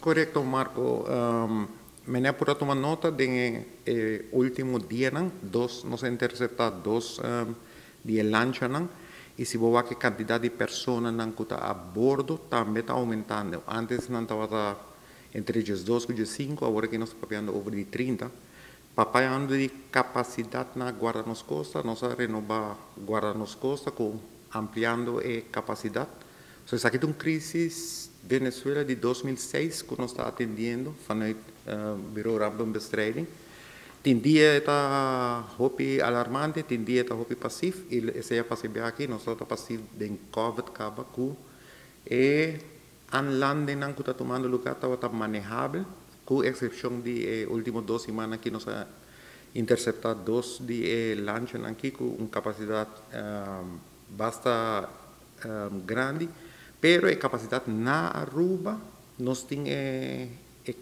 Korekto, Marco. Mi a por a tuma nota den e último dianan, dos nos a interseptá dos di e lanchanan i si bo wak e kantidat di personanan ku ta a bordo tambe ta oumentando. Antes nan tabata entre 12 ku 15, awor aki nos ta papiando over di 30. Papiando di kapasidat na Guarda Nos Costa, nos a renobá Guarda Nos Costa ku ampliando e kapasidat. So esaki ta un krísis Venezuela di 2006 ku nos ta atendiendo vanuit Bureau Rampenbestrijding. Tin dia ta hopi alarmante, tin dia ta hopi pasief i esei a pasa bia aki, nos ta pasief den COVID kaba ku e aanlandingnan ku ta tumando lugá tabata manehabel, ku eksepshon di e último 2 siman aki nos a interseptá dos di e lanchanan aki ku un kapasidat basta grandi, pero e kapasidat na Aruba nos tin e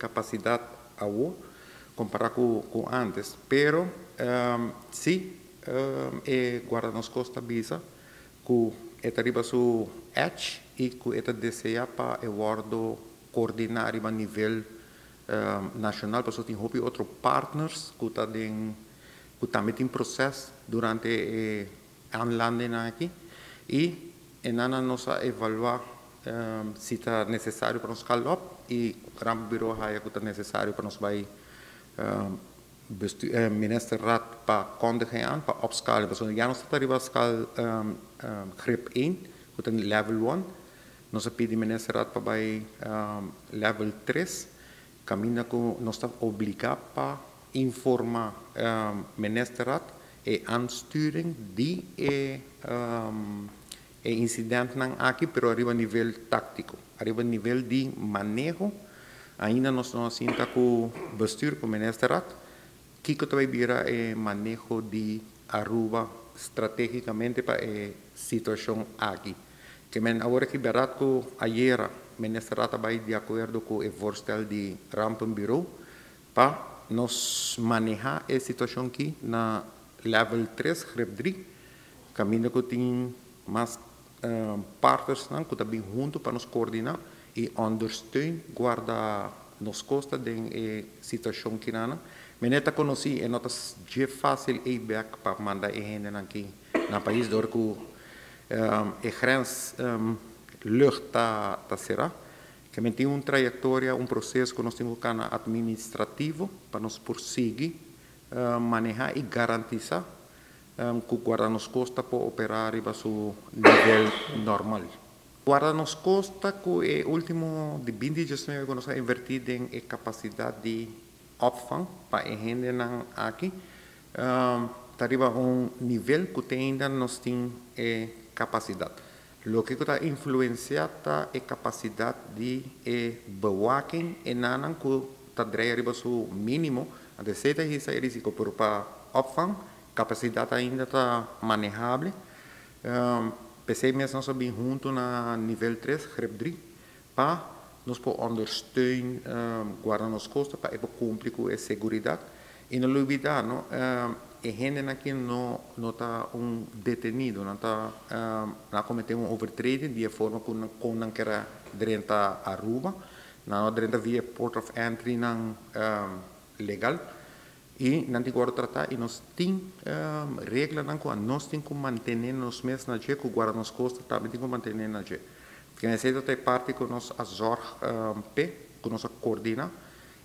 kapasidat awo kompará ku antes, pero si e Guarda Nos Costa bisa ku e ta riba su edge i ku e ta deseá pa e wòrdu koordiná riba nivel nashonal, pasobra tin hopi otro partners ku ta den ku tambe tin proseso durante e aanlanding aki i einan nos a evaluá si ta nesesario pa nos scale up i Rampenbureau a haya ku ta nesesario pa nos bai ministerraad pa kondiging aan pa opschalen, pasobra ya nos ta riba schaal grip 1 ku ta level 1. Nos a pidi ministerraad pa bai level 3, kaminda ku nos ta obligá pa informá ministerraad e aansturing di e insidentenan aki, pero riba nivel táktiko, riba nivel di maneho ainda nos no a sinta ku bestuur, ku ministerraad, kiko ta bira e maneho di Aruba stratégikamente pa e situashon aki. Ke men awor aki bèrdat ku ayera ministerraad a bai di akuerdo ku e voorstel di Rampenbureau pa nos manehá e situashon aki na level 3, grip 3, kaminda ku tin mas partners nan ku ta bin huntu pa nos koordiná i ondersteun Guarda Nos Costa den e situashon aki nan. Mene ta konosí e no ta dje fásil ei bèk pa manda e hendenan aki na pais dor ku e grens lucht ta será. Ke men tin un trayektoria, un proseso ku nos tin ku kana administrativo pa nos por sigui manehá i garantisá ku Guarda Nos Costa por operá riba su nivel normal. Guarda Nos Costa ku e último di 2019 ku nos a invertí den e kapasidat di opvang pa e hendenan aki, ta riba un nivel ku te ainda nos tin e kapasidat. Loke ku ta influensiá ta e kapasidat di e bewaking einan ku ta drei riba su mínimo, anto esei ta hisa e risiko, pero pa opvang kapasidat ainda ta manehable. P'esei mes nos a bin huntu na nivel 3, grip 3, pa nos por ondersteun Guarda Nos Costa pa e por kumpli ku e seguridat. I no lubidá, no, e hendenan aki no ta un detenido, nan ta nan a kometé un overtreding di e forma ku nan kon nan ker a drenta Aruba, nan no a drenta via port of entry nan legal i nan tin ku wòrdu tratá i nos tin reglanan ku nos tin ku mantené nos mes na dje, ku Guarda Nos Costa tambe tin ku mantené na dje. Esei ta e parti ku nos a zòrg p'e, ku nos a koordiná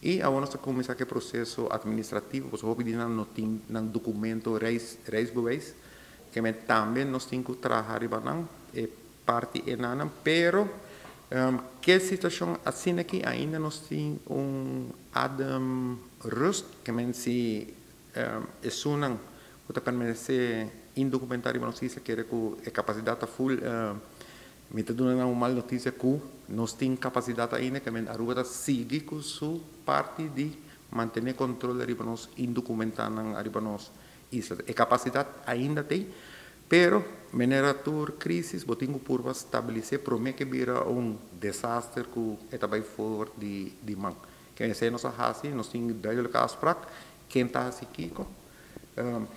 i awor nos ta kuminsá ku e proseso administrativo, pasobra hopi di nan no tin nan dokumento reisbewijs, ke men tambe nos tin ku traha riba nan e parti einan, pero ke situashon asina aki ainda nos tin un ademrust, ke men si esunnan ku ta permanesé indokumentá riba nos isla kere ku e kapasidat ta full, mi ta duna nan un mal notisia ku nos tin kapasidat ainda, ke men Aruba ta sigui ku su parti di mantené kontrol riba nos indokumentanan riba nos isla. E kapasidat ainda tin, pero manera tur krísis bo tin ku purba stabilis'é promé ke bira un desaster ku e ta bai for di man. Ke esei nos a hasi, nos tin duidelijke afspraak ken ta hasi kiko,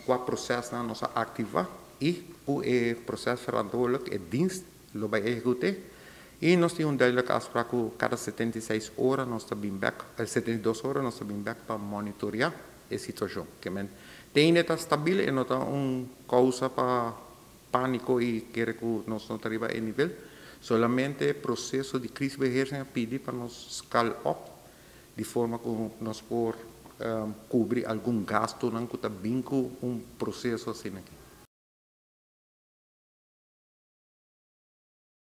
kua prosesnan nos a aktivá i ku e procesverantwoordelijk e dienst lo bai ehekut'é. I nos tin un duidelijke afspraak ku kada 76 ora nos ta bin bèk, 72 ora nos ta bin bèk pa monitoreá e situashon. Ke men te ainda ta stabil i no ta un kousa pa pániko i kere ku nos no ta riba e nivel. Solamente proseso di crisisbeheersing a pidi pa nos scale up di forma ku nos por kubri algun gastunan ku ta bin ku un proseso asina aki.